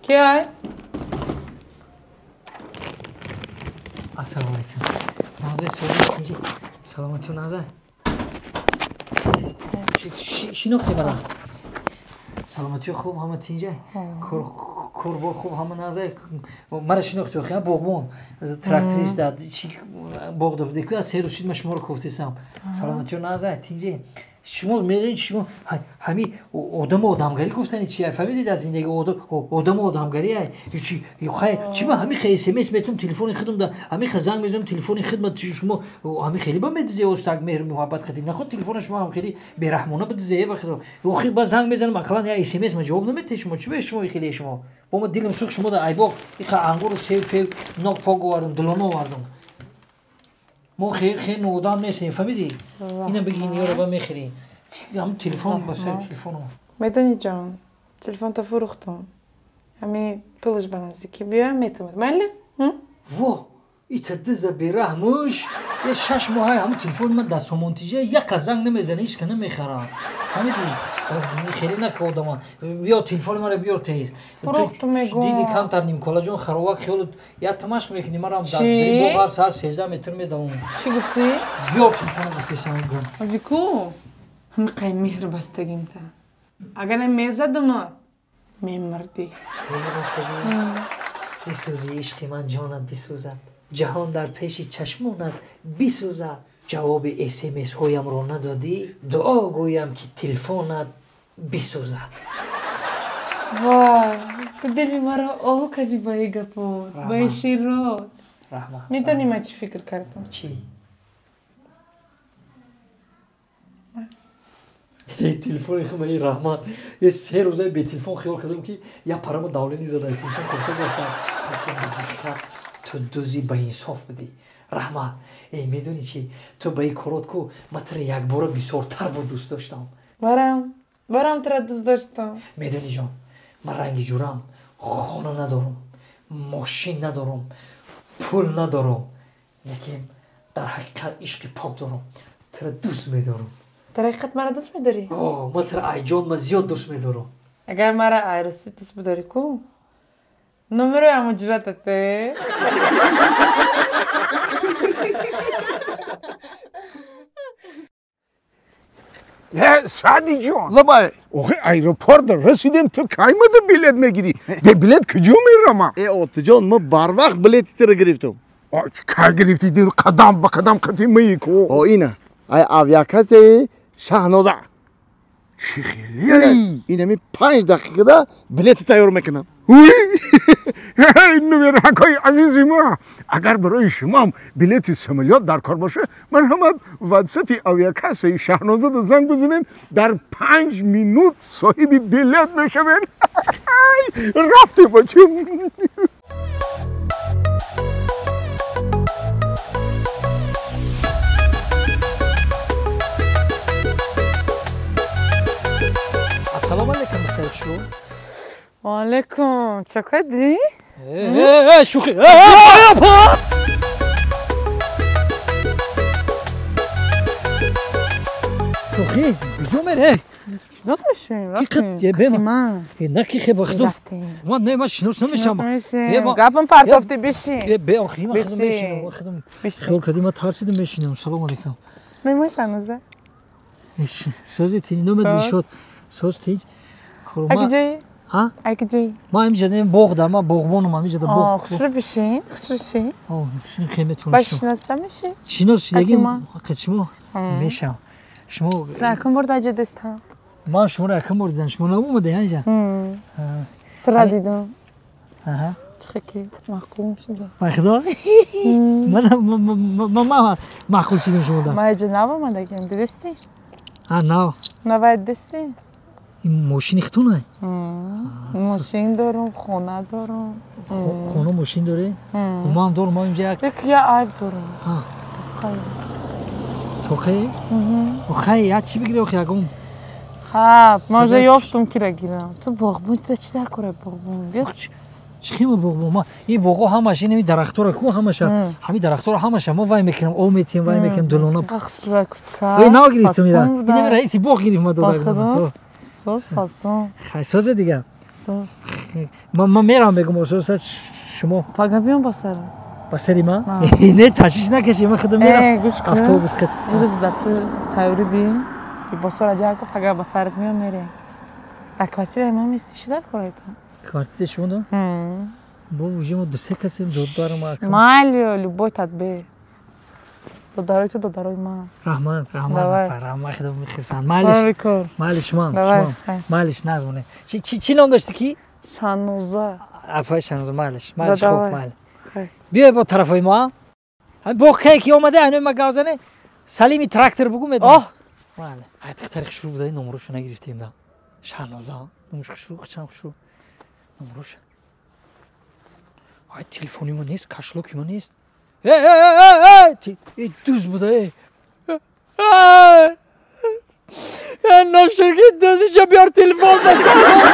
Киай? Ассалому алайкум. Назай, сози, саломатӣ, Назай. Шинохти мара? Саломатӣ хуб, ҳама тинҷай? Корбор хуб, ҳама Назай. Мара шинохти, охи, боғбон, тракторист, боғ да буде. Ку аз се рӯз шид ман шуморо кофтесам. Саломатӣ, Назай, тинҷай. Шумо медонед, шумо ҳами одамо одамгарӣ гуфтани чи? Фаҳмидед аз зиндагӣ одамо одамгарӣ ай? Хай, чи ма ҳами хе СМС метам телефони худам да, ҳами хе занг мезанам телефони хидмат шумо ҳами хеле ба медизе остак меҳр муҳаббат хати. Наход телефона шумо ҳам хеле бераҳмона бидизе ба худо. Охир ба занг мезанам ақаллан я СМС ма ҷавоб наметиҳед шумо. Чи бе шумо хеле шумо? Бо ма дилам сӯхт шумо да айбоқ иқа ангуру себ пев нок пок овардам, дулона овардам. Мо хе одам нестем, фаҳмидӣ? Ина бигӣ ниёро ба мехӯрӣ. Ҳам телефон ба сари телефоном. Медонӣ ҷон, телефонта фурӯхтам. Ҳами пулаш ба наздикӣ биёям метавонад. Майли? Во, ита диза бераҳмуш. Я 6 моҳай ҳамун телефони ман дар сомонтиҷа яка занг намезана, ҳеч ка намехарам. Фаҳмидӣ? Хеле нака одама. Биё телефони маро биёр тез. Фурӯхту мегӯ. Диди камтар нимколаҷон харовак хиёлу я тамашқ мекунӣ марам дар боғ ҳар саҳар 13 метр медавам. Чӣ гуфтӣ? Биёр телефоно гуфтесам. Ози ку? Ҳами қай меҳр бастагимта. Агар мезадама, мемардӣ. Меҳр бастагӣ? Зи сӯзи ишқи ман ҷонат бисӯзад. Ҷаҳон дар пеши чашмонат бисӯзад. Ҷавоби СМС-ҳоямро надодӣ, дуо гӯям ки телефонат бисӯзад. Вой, ту дили маро оҳу кардӣ ба ин гапот, ба ин широт. Раҳмат. Медонӣ ман чӣ фикр кардам? Чӣ? Телефони худам эй раҳмат. Е 3 рӯза бе телефон хиёл кардам ки я парамо давлени зада телефон кофта гаштам. Ҳақиқат ту дузи ба инсоф будӣ. Раҳмат. Эй медонӣ чӣ? Ту ба ин корот ку ман туро якбора бисёртар бо дӯст доштам. Барам туро дӯст доштам. Медонӣ ҷон, ман ранги ҷурам, хона надорам, мошин надорам, пул надорам, лекин дар ҳақиқат ишқи пок дорам. Туро дӯст медорам. Дар ҳақиқат маро дӯст медорӣ? О, ман туро айҷон ман зиёд дӯст медорам. Агар маро айростӣ дӯст бидорӣ ку? Номерои ҳамуҷуратате. Сади ҷон. Лабай. Охи аэропорт расидем, ту кай мада билет мегирӣ? Бе билет куҷо мерама? Э, Отиҷон, ма барвақт билети туро гирифтам. Кай гирифтӣ? Қадам ба қадам қати маи ку. О, ина. Ай авиакассаи Шаҳноза. Чӣ хеле? Ин ҳами 5 дақиқада билети тайёр мекунам. Уй! Номеракҳои азизи ма, агар барои шумоам билети самолёт дар кор бошад, ман ҳама ватсапи авиакассаи Шаҳнозада занг бизанем, дар 5 минут соҳиби билет мешавем. Рафтем бачам. Ассалому алайкум, духтари хушрӯ. Ва алайкум. Чӣ кардӣ? Шӯхӣ. Шӯхӣ, куҷо мере? Шинос мешавем, рафтем. На ки хе ба худо. Ман не, ман шинос намешавам. Гапам партофтӣ, бишин. Бе, охи, ман худам мешинам, ман худам. Хиёл кардӣ, ман тарсидам мешинам. Салому алайкум. Мемои Шаҳноза. Сози тинҷ, номат Дилшод. Соз тинҷ. Аки ҷои? Ҳа? Аки ҷои? Ман ҳамиҷа не боғ да, ман боғбонам ҳамиҷа да боғ. Хушрӯ бишин, хушрӯ шин. Шин хе метавонам. Ба шиноста мешӣ? Шинос шидагим, ҳақиқат шумо мешавам. Шумо якум бор дар ҷо дистам. Ман шуморо якум бор дидам. Шумо наомаде инҷа? Туро дидам. Чӣ ки маъқул шуда. Ба худо? Ман маъқул шидам шумо да. Ман инҷа нав омадагим, дидистӣ? А, нав. Навай дидистӣ? Ин мошини худтона? Мошин дорам, хона дорам. Хона мошин дорӣ? Ман дорам, ман инҷа як я айб дорам. Тоқай. Тоқай? Охай, я чӣ бигирӣ охи ягон? Ха, ман уже ёфтум кира гирам. Ту боғбон, ту чӣ дар кора боғбон? Биё. Чӣ хема боғбон? Ма ин боғҳо ҳамаш ин дарахтора ку ҳамаша, ҳамин дарахтора ҳамаша мо вай мекунем, об метиҳем, вай мекунем, дулона. Хушрӯ куртка. Эй, нав гирифтум ира. Ин раиси боғ гирифт ма додак. Соз фасон. Хай, созе дигар. Соз. Ман мерам, мегум, ососа шумо. Пага биём ба сарат. Ба сари ман? Не, ташвиш накаши, ман худам мерам. Гӯш кун. Автобус қит. Имрӯз да ту тайёрӣ би, либосҳоро ҷамъ кун, пага ба сарат меом, мерем. Дар квартираи ман мести, чӣ дар кораита? Квартираи шумо да? Бо уже мо ду се касем, додарам, акам. Майли, любой тадбир. Додарои ту додарои ман. Раҳмат, раҳмат, Давай. апа, раҳмат, худо мехирсанд. Майлиш, Кори кор. майлиш, шумам, Давай, шумам. хай. Майлиш, назмоне. Чӣ ном дошти ки? Шаноза. Апа Шаноза, майлиш, майлиш, Да, хуб, давай. майли. Хай. Биёй бо тарафои мо, а? Боғ кае ки омада, ҳанӯи ма гавзане, Салими трактор бугу, медонам. Оҳ! Майли. Ай, духтари хушрӯ буда, номроша нагирифтем да. Шаноза, номаш хушрӯ, чанд хушрӯ. Номроша. Ай, телефони ма нест, кошелёки ма нест. Э, э, э, э, э, дуз буда, э. Э! Э, ноширки дуз, иҷа биёр телефон ба Шаноза.